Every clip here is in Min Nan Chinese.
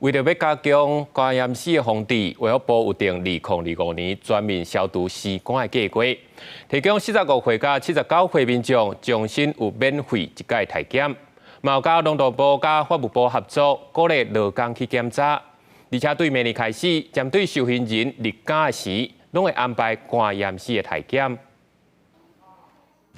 為著欲加強肝炎死的防治，衛福部有定2025年全面消除屍肝的計劃，提供45歲到79歲民眾終身有免費一擺體檢，嘛有佮勞動部佮法務部合作，鼓勵勞工去檢查，而且對明年開始，針對受刑人入監的時，攏會安排肝驗死的體檢。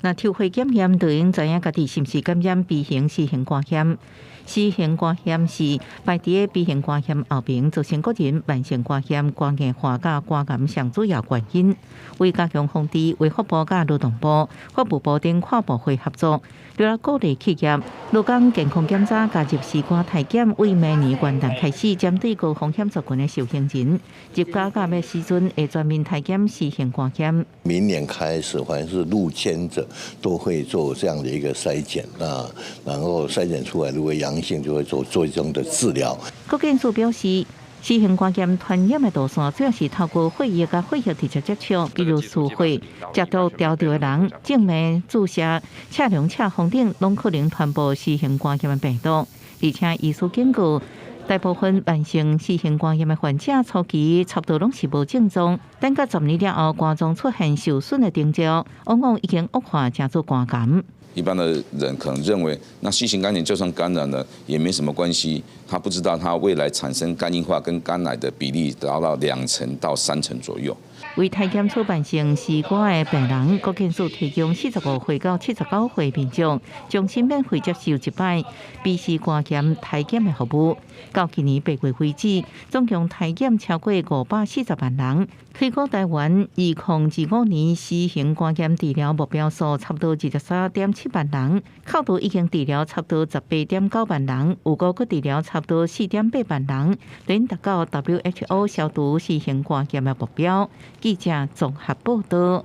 若抽血檢驗就會知影家己是毋是感染 B 型 C 型肝炎。C 型肝炎是排佇 B 型肝炎後面造成個人慢性肝炎、肝硬化佮肝癌上主要原因。為加強防治，衛福部佮勞動部、法務部等跨部會合作，除了鼓勵企業、勞工健康檢查佮入屍肝體檢，為明年元旦開始，針對高風險族群的受刑人，入監監的時陣會全面體檢 C 型肝炎。明年開始，凡是入監者都會做這樣的一個篩檢啊，然後篩檢出來如果陽性，就會做追蹤的治療。國健署表示，C 型肝炎傳染的路線主要是透過血液佮血液直接接觸，比如輸血、接觸療著的人、靜脈注射、車梁車風等，攏可能傳播 C 型肝炎的病毒。而且醫師警告，大部分慢性 C 型肝炎的患者初期差不多攏是無症狀，等到10年了後，肝臟出現受損的徵兆，往往已經惡化，成做肝癌。一般的人可能認為，那 C 型肝炎就算感染了也沒什麼關係，他不知道他未來產生肝硬化跟肝癌的比例達到2成到3成左右。為體檢出慢性屍肝的病人，國健署提供45歲到79歲民眾，終身免費接受一擺 B C 肝炎體檢的服務。到今年8月為止，總共體檢超過540萬人。推估台灣2025年 C 型肝炎治療目標數差不多23.7萬人，扣除已經治療差不多18.9萬人，有閣閣治療差不多4.8萬人，等達到 WHO 消除 C 型肝炎的目標。記者綜合報道。